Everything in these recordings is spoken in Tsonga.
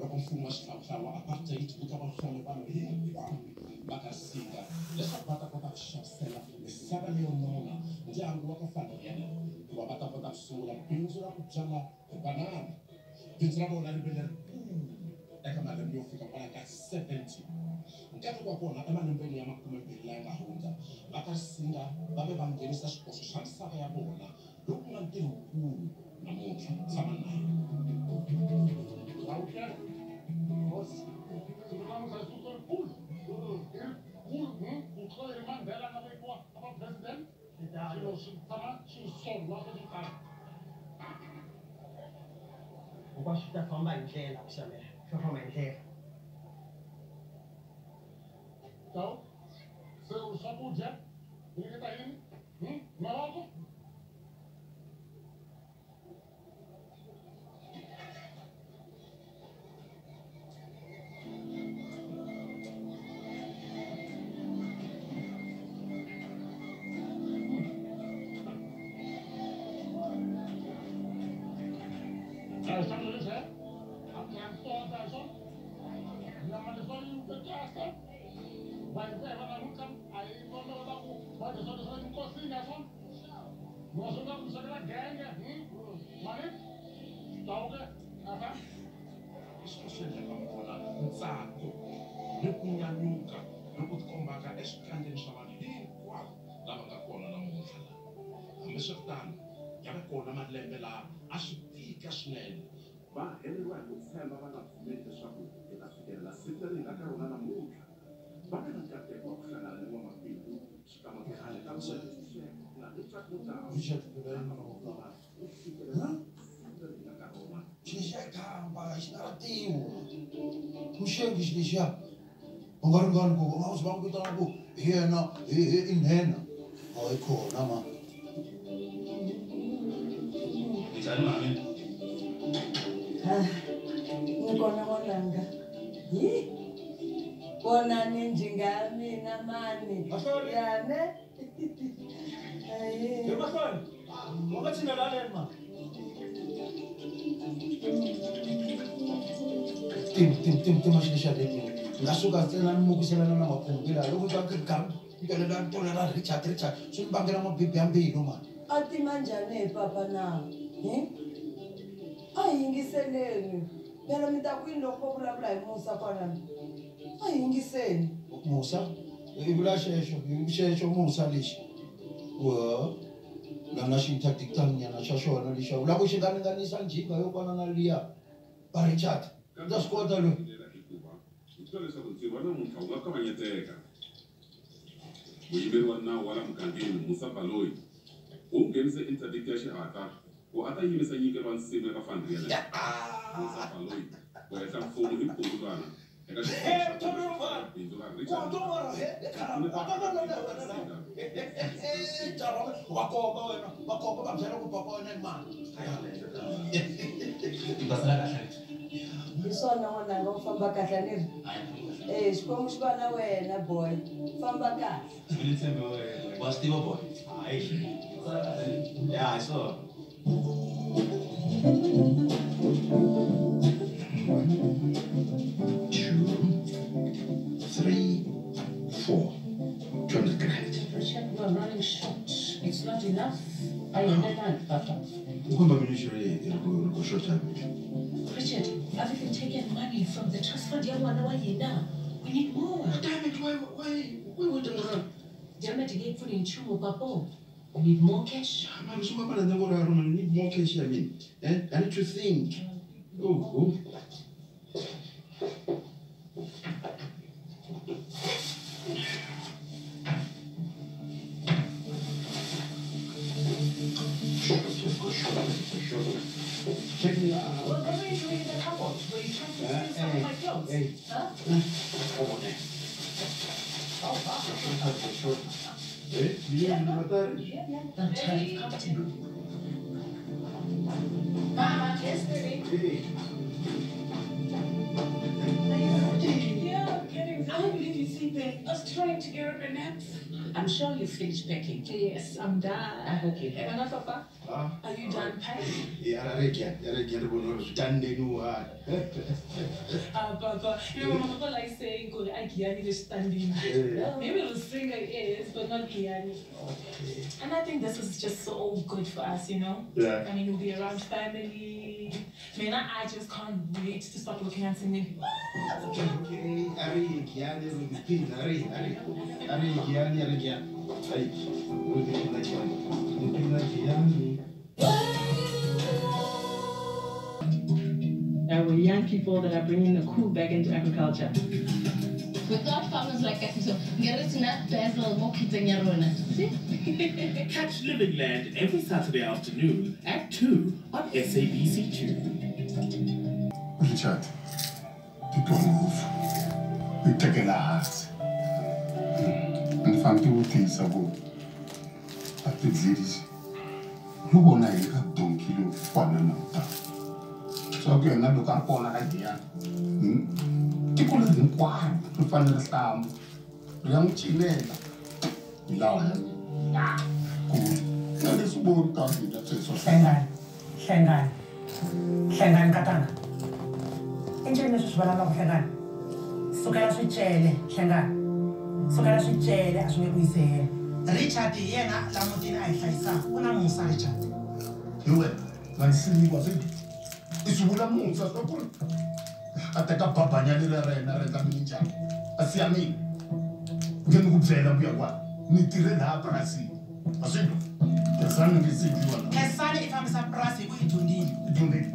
Loko mfumo wa xihlawuhlawu wa apartheid wu ta va wu hlawule vanhu hinkwavo va ka Risinga leswaku va ta kota ku xavisela misava leyo nona ndyangu wa ka Van Reenen ku va va ta kota ku sungula bindzu ra ku byala tibanana. Bindzu ra vona ri ve lerikulu eka malembe yo fika kwala ka 70. Nkateko wa kona, emalembeni ya makumembirhi laya nga hundza, va ka Risinga va ve va nghenisa xikoxo xa misava ya vona, lowu ku nga ntirho wukulu namuntlha. Tshama na hina. Chauke, hosi, siku ra namuntlha i siku lerikulu, i rikulu ku tlula leri Mandela a nga vekiwa a va president. Swilo swi tshama swi solwa swo tala. Hinkwaswo swi ta famba hi ndlela, Vuxamela, swi ta famba hi ndlela. Chau, se u swakudya u nyiketa yini? Mavoko? Hi swona swi endlaka mi vona ntsako ni ku nyanyuka loku tikombaka eswikandzeni swa vanhu hinkwavo lava nga kona namuntlha laha. Hambiswiritano, ya ve kona malembe laha a swi tika swinene. Va heleriwa hi ku tshemba, va nga pfumeli leswaku hi ta fikelela siku leri hi nga ka rona namuntlha. Va ve na nkateko wa ku hlangana ni n'wamabindzu xikan'we khale ka mulwela ntshunxeko ku nga Richard Mudau, Richard phela lava va i pfuna ku fikelela siku leri hi nga ka rona. Xilo lexiya i khamba, xi nga ra tiwo. Muxengi xilo lexiya. U nga ringani ku va va n'wi vitana ku hi yena hi hi i nhenha. Hayi khona mani. Minjhani mhani? Ah, ni kona n'wananga. Hi vonani njhinga ya mina mani. Mahlori. Ya ne? Hi mahlweni. Wa nga tshinela haleni mani. Tim tim tim tima xilo lexiya le tim. Ni nga suka ntsena ni mukiselana na makhumbi laha loko twa karhi tolela tolela Richard Richard swi ni vangela mabibi ya mbilu mani. A tima njhani he papa na? Hi? A hi yingiseleni. Phela mi ta kwini loko vo vulavula hi Musa kwalano? A hi yingiseni. Musa? I vula xexo, xexo Musa lexi. Wa la na xinterdictan nyana xa xona lexiya. U lava ku xi nga ringanisa njhinga yo fana na liya va Richard. U ta swi kota loyi. Vilela hikuva u tiva leswaku ntirho wa namuntlha wu nga kavanyeteka. Muyimeri wa nawu wa la mugangeni, Musa Baloyi, u nghenise interdict ya xihatla ku a ta yimisa nyikelo wa nsimu eka Van Reenen. Musa Baloyi u hehla mfumo hi vukungundwana eka xiboho xa ku xava bindzu ra Richard Mudau ku pfuneta vaaki Va komba wena, va komba va byela ku papa wena i mani. I basela kahle. Hi swona n'wananga u famba kahle a ni ri? E Xikwembu xi va na wena boy, famba kahle. Mina ni tshembe wena. Wa swi tiva boy. Hayi. Sala kahle. Ya, hi swona. Two, three, four. 200 grand. Richard, we're running short. It's not enough. A hi henelangi, papa. U komba mini xilo leyi ri ku ri ku shota? Richard, I've even taken money from the trust fund ya n'wana wa hina. We need more. Damn it, why we done that? Damn it, yi nge yi pfuni hi nchumu, papo. We need more cash. Mara swi nga na ra rona, we need more cash, I mean. Eh? I need to think. Oh, oh. Check me out. Well, what were you doing in the cupboard? Were you trying to steal some of my clothes? Hey. Huh? Come on, eh. Oh, wow. Eh? Yeah, yeah. I'm tired of counting. Mama, yes, baby. Hey. Yeah, I'm getting there. I believe you sleeping. I was trying to get up a nap. I'm sure you finished packing. Yes, I'm done. I hope you have. Wena, Papa? Are you done packing? Papa, you know, my papa likes saying, "Go, I Giyani le standing." Maybe Risinga is, but not Giyani. Okay. And I think this is just so good for us, you know? Yeah. I mean, we'll be around family. Man, I just can't wait to start working on something. Okay, okay. Ari Giyani, Ari, Ari, Ari Giyani, Ari Giyani. Ari, Giyani. We're young people that are bringing the cool back into agriculture. Without farmers like us, so see? Catch Living Land every Saturday afternoon at 2 on SABC2. Richard, titwa ngopfu tekela hansi ni fanele ti vutisa ku a ti dlelisi no vona hi ka donki lowu fana na ta swa ku yena loko a ri kona ka Giyani tiko leri hinkwaro ri fanele ri hlamba ri ya n'wi cinela hi lawa ya mina ku na leswi voni ka mina sweswo. Hlengani, hlengani, hlengani katanga i ncini leswi swi vulavulaka hlengani? Sukela swicele hlengani, sukela swicele a swi nge ku yisi helo. Richard hi yena la mutini a hi hlayisaka u na musa Richard. Hi wena nga nsiyiwa swi i swi vula musa swa ku ri a teka babanya leri ra yena ra endla minjhani a siya mina nge ni ku byela mbuya kwani ni tirhe laha purasini a swi twa Khensani ni nge siyiwa la. Khensani i fambisa purasi hi ku i dyondzile. I dyondzile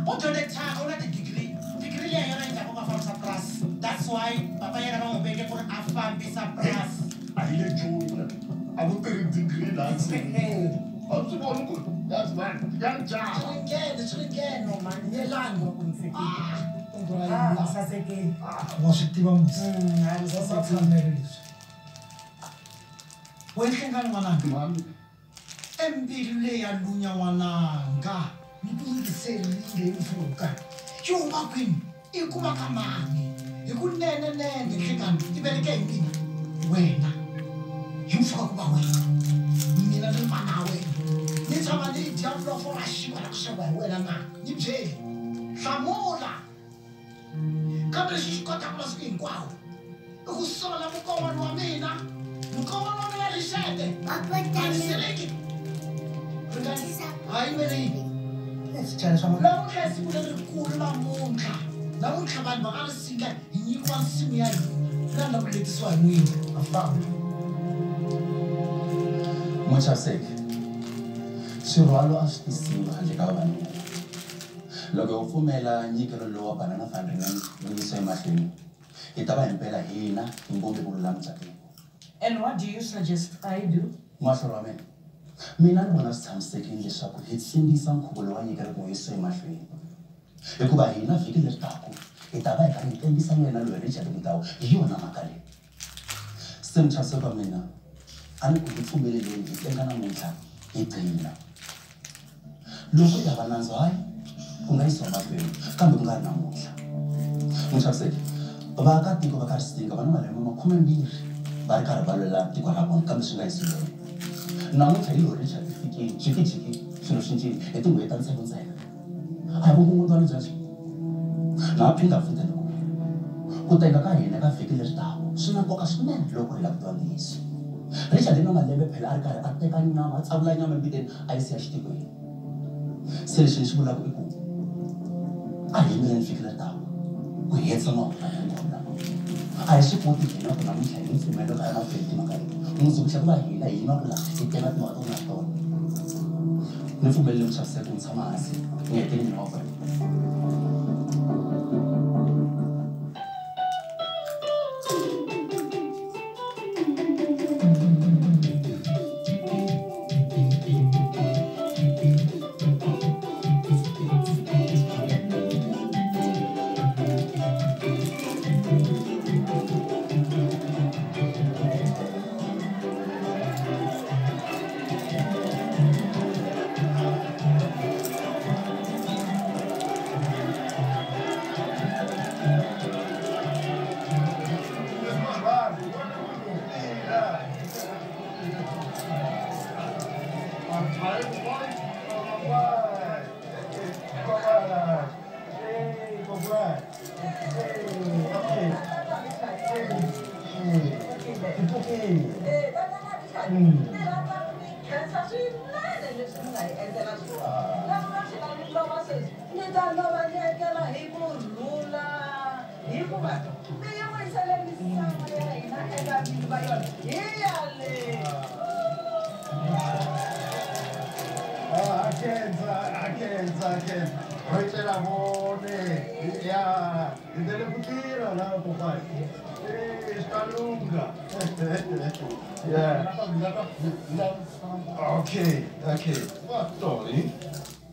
u dyondze thyaka u na ti-degree degree leyi yona yi endlaka ku a fambisa purasi. That's why papa yena va n'wi veke ku ri a fambisa purasi. A hi le Joni a ku tirhi degree laha a swi voni ku that's man ya njhani. Swi ringene swi ringene mani yelani wa ku ni fikile. Ah, sasekile. Wa swi tiva musa wa tshamele leswi we Hlengani n'wananga embilu leyi ya lunya n'wananga ni ku yingiserile hi mpfhuka yi huma kwini i kuma ka mani hi ku nene nene Hlengani i veleke hi mina wena hi mpfhuka ku va wena mina ni mana wena ni tshama ni dya lofo ra xinkwa ra ku xava hi wena na ni byeli hlamula kambe lexi xi kotaka masiku hinkwawo i ku sola mukon'wana wa mina mukon'wana wa mina Rixete a hayi wena yini namuntlha i siku lerikulu namuntlha namuntlha vanhu va nga Risinga hi nyikiwa nsimu ya hina na la ku letisiwa hi n'wina a famba. Muchaviseki, swirhwalo a swi tisiwi handle ka vavanuna. Loko u pfumela nyikelo lowu wa Banana Van Reenen wu yisiwa emahlweni hi ta va himpela hina hi ngombe vululami bya tiko. And what do you suggest I do? Mahlori wa mina, mina ni vona swi tshamisekile leswaku hi tsimbisa nkhuvo lowu wa nyikelo ku wu yisiwa emahlweni hikuva hina vhiki leri taku hi ta va hi karhi hi tengisa yena loyi Richard Mudau hi yona mhaka leyi. Se muchaviseki wa mina a ni ku hi pfumeleleni hi tenga namuntlha hi gcina loko hi hava nandzu hayi ku nga yisiwa mahlweni kambe ku nga ri namuntlha. Muchaviseki, vaakatiko va ka Risinga va na malembe ma 12 va ri karhi va lwela tiko ra vona kambe swi nga yisiwi. Namuntlha hi lowu Richard fikile jikijiki swilo swi cincile hi tin'hweti ta tsevu ntsena a hi vukungundzwana byebyo. Na phinda futhi loko ku tenga ka hina ka vhiki leri taka swi na nkoka swinene loko hi lava ku tiva ntiyiso. Richard na malembe phela a ri karhi a teka nyama a tsavula nyama embiteni a yi siya xitikweni. Se lexi ni xi vulaka i ku a hi yimeleni vhiki leri taka ku hetisa mahungu lama lama a hi swi koti hina ku namuntlha hi mpfumelo ka emahlweni timhaka leti mundzuku tlhela ku va hina hi yima ku laha hi tenga timhaka to na tona. Ni pfumelele muchaviseki ku tshama hansi ni heteli mina wa kona. Ni rhandza ku mi khensa swinene leswi mi nga hi endlela swona. Loko no tlhela ni lova sweswi, ni ta lova ni etlela hi kurhula hikuva mi yi vuyisele misava ya hina eka vinyi va yona hi yaleyo. Akenza, akenza, akenza. Ro etlela vone. Ya, hi tele ku tirha laha kokwana. Swi ta lungha. Yeah. Okay, okay. Sorry.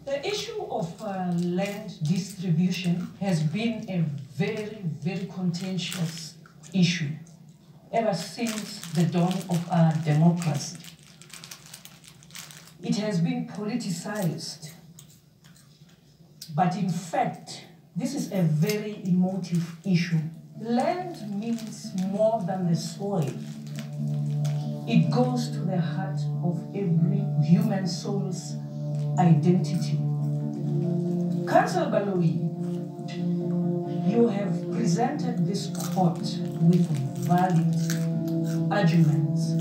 The issue of land distribution has been a very, very contentious issue ever since the dawn of our democracy. It has been politicized, but in fact, this is a very emotive issue. Land means more than the soil. It goes to the heart of every human soul's identity. Councillor Baloyi, you have presented this court with valid arguments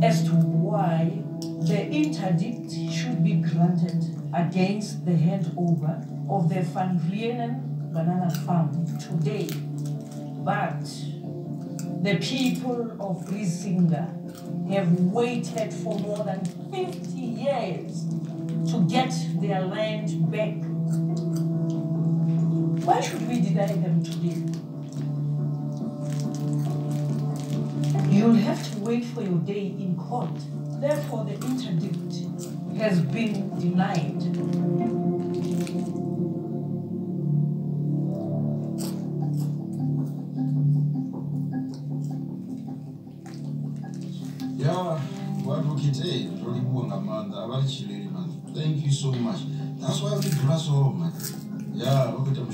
as to why the interdict should be granted against the handover of the Van Reenen banana farm today. But the people of Risinga have waited for more than 50 years to get their land back. Why should we deny them today? You'll have to wait for your day in court. Therefore, the interdict has been denied. Yeah, advocate, hey, thank you so much. That's why we do so, man. Yeah, look at them.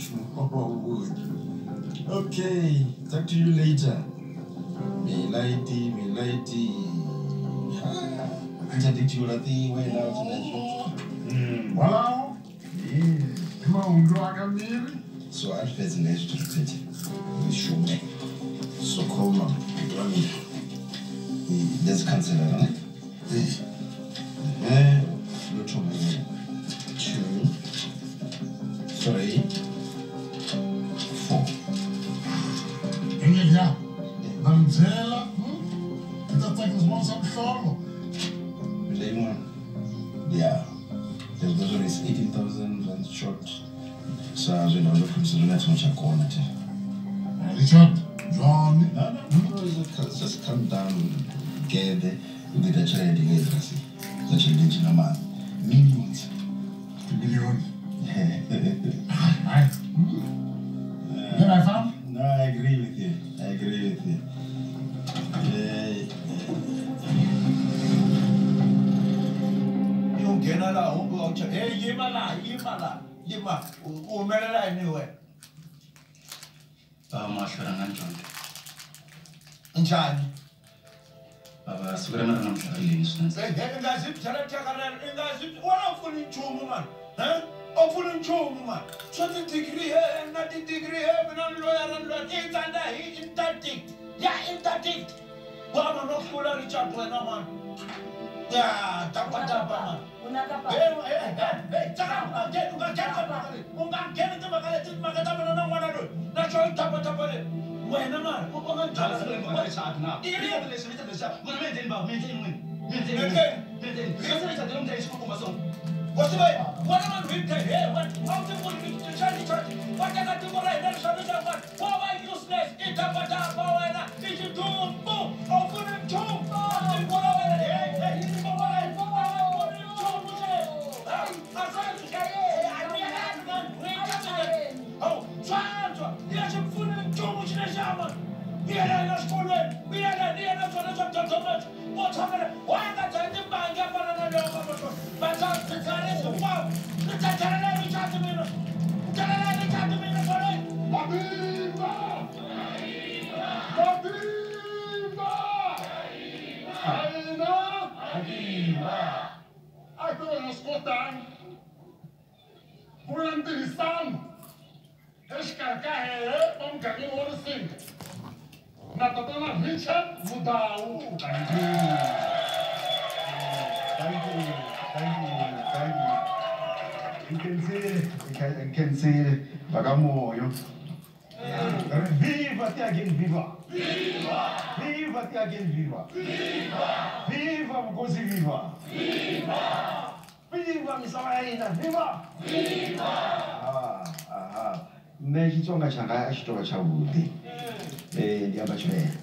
Okay, talk to you later. Me lighty, me lighty. Interdict you lathi way out Wow. So I'll face the next to it. So call man. There's counselor, right? 2, 3, 4. Inge Namzela, Yeah. There's always 18,000 rand short. So as we know, look, Richard, John. No, no, no, just come down, get the millions. Millions. Then I found? No, I agree with you. I agree with you. You get a lot. Hey, Yimala, Yimala, Yima, Umela, anyway. Njani? Baba, siku ra mina namuntlha ri leni swinene. Hey, nga zwi byela thyaka rero, i nga zwi wena u pfuni nchumu mani. U pfuni nchumu mani. Swa ti-degree he, na ti-degree he, mina ni loyara ni loyara. I tsandza hi interdict. Ya interdict. Wa no hlula Richard wena mani. Ya, tapa tapa mani. Hey, hey, hey, tsaka u nga ngheni, u nga ngheni ka mhaka leyi. U nga ngheni timhaka leti, timhaka ta mina na n'wana loyi. Na xo yi tapa tapa leyi. Wena mani, u nga byela Richard na. Richard, Richard, mara mi endleni baba, mi endleni n'wini. Mi endleni. Mi endleni. Richard, Richard, mi endleni xikomba so. Wasibai, wena vanhu hi the he, wena a wu ti vuli Richard, Richard, wa teka tiko ra hina ri xavisa vanhu, wa va useless, i tapatapa wena, i xidumbu, a wu pfuni nchumu, tiko ra wena, hey, hey, tiko ra hina, a wu pfuni nchumu xe. A swa swantswa, ya xi pfuni nchumu xi lexiya mani. Yena ina xikolweni, yena ni yena swona swa dyondzo vo tshamela, wa nga dzahi timbangi ya fana na leyo ka mahlweni. Va swidzidziharisi hinkwavo. Ni ta dyalela Richard mina. Dyalela Richard mina kolweni. Mabimba! Mabimba! Aina! Mabimba! A ku na swi ku ri na ntirhisano exikarhi ka hehe va mugangeni wa Risinga na tatana Richard Mudau. Thank you, thank you, thank you. You can see, you can see Bagamoyo. Viva Tiagen, viva! Viva! Viva Tiagen, viva! Viva! Viva Mukosi, viva! Viva! Viva Misamaina, viva! Viva! Ah, ah, nṋe Xitsonga tshanga a tshi tovha tshavhuḓi. Ndi amba Tshivenḓa.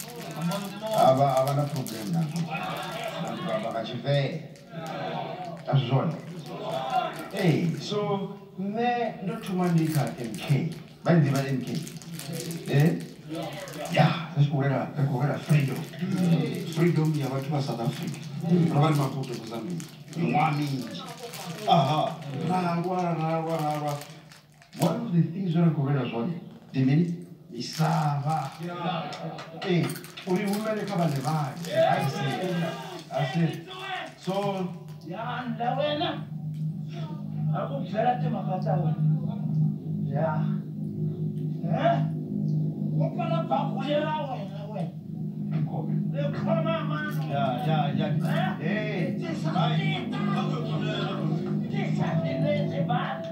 A vha na problem nazwo. Vha amba nga Tshivenḓa. A zwi zwone? Ee, so nṋe ndo thoma ndi kha MK. Vha nḓivha MK? Eh? Ya, ri tshi khou lwela freedom. Freedom ya vhathu vha South Africa. Ro vha ri Maputo Mozambique. Miṅwaha minzhi. Aha, ra lwa. One of the things zwe ra khou lwela zwone ndi mini? Misava. Ee, uri humele kha vhaṋe vhayo. I see. So ya nda wena a ku byela timhaka ta wena. Ya. Eh? U pfala bakule ra wena wena. I khoma mano. Ya. Hey. Tisa vanhu.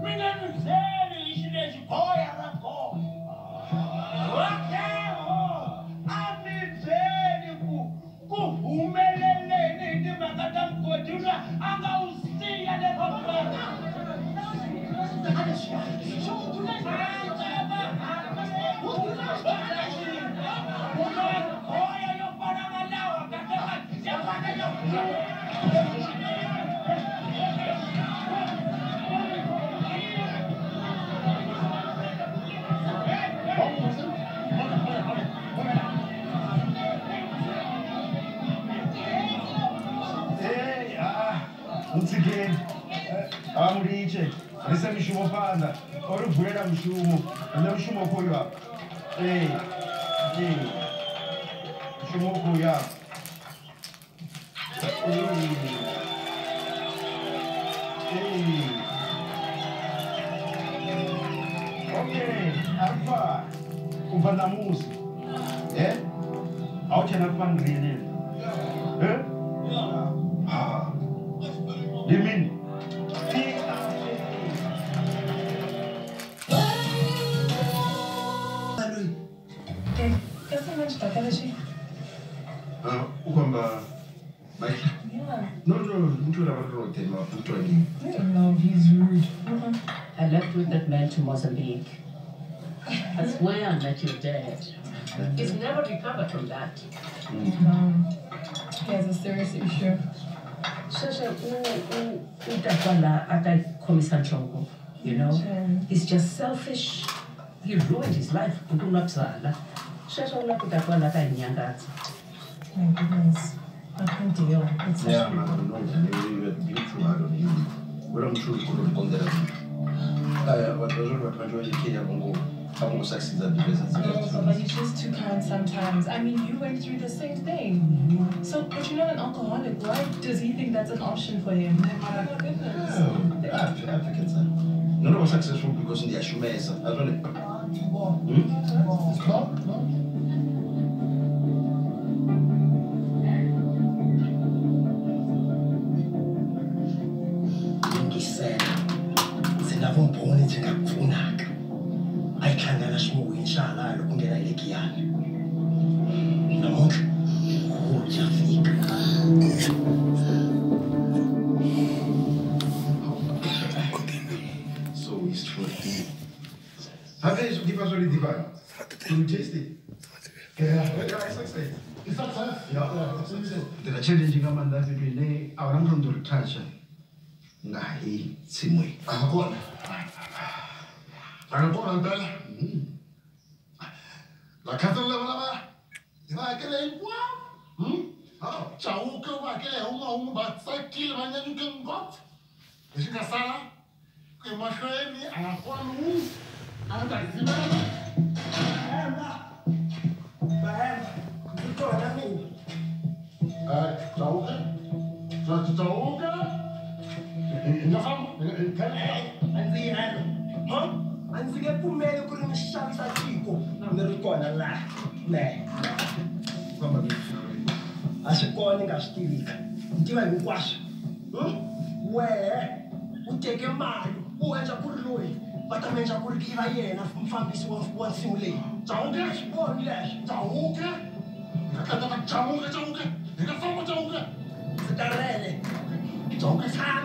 Mina ni byeli hi xilexi goya ra goya. Wakeho a mi byeli ku humeleleni hi timhaka ta mugodi luya a nga wu siya leswaku Hey, mutsigeni. A mulitshe. Ri se mishumo phanḓa. O ri vulela mushumo. Nṋe mushumo khoyu hafha. Ee. Ee. Mushumo khoyu hafha. Ee. Ee. Okay, alpha. U bva ṋamusi. Eh? A hu tshena fandrini. Eh? Ah. Ndi mini? Mike? Yeah. No, No, he's rude. I left with that man to Mozambique. That's where I met your dad. He's never recovered from that. No, he has a serious issue. You know, he's just selfish. He ruined his life. My goodness. I can't deal. It's yeah, man, no, you're being too hard on him. What I'm sure you couldn't ponder. What No, but he's just too kind sometimes. I mean, you went through the same thing. So, but you're not an alcoholic. Why does he think that's an option for him? Oh my goodness. Africans, none of us successful because in the Ashumesa. I don't know. No. So wasteful. Can you taste it? Yeah, it's success. It's success. Yeah, it's success. The challenge in Amanda is our uncle to touch. Ngahi tsimwe. Angakona. Angakona mpela. La khatsela la ba. Ba ke le kwa. Chauke ba ke unga ba tsakile ba nyanyuke ngot. Leswi nga sala ku emahlweni a nga kona wu a nga ta zimela. Bahemba. Ndzi kona mina. Chauke. Chauke. A ndzi nge pfumeli ku ri mi xavisa tiko mi ri kona laha. Ne. A swi kona ni nga swi tivika. Ni tiva hinkwaswo. Wehe u teke mali u endla ku ri loyi va ta mi endla ku ri i va yena mufambisi wa nsimu leyi. Chauke Swi voni leswo. Chauke hi nga famba Chauke. Ndzi karhele. Chauke. Tshama.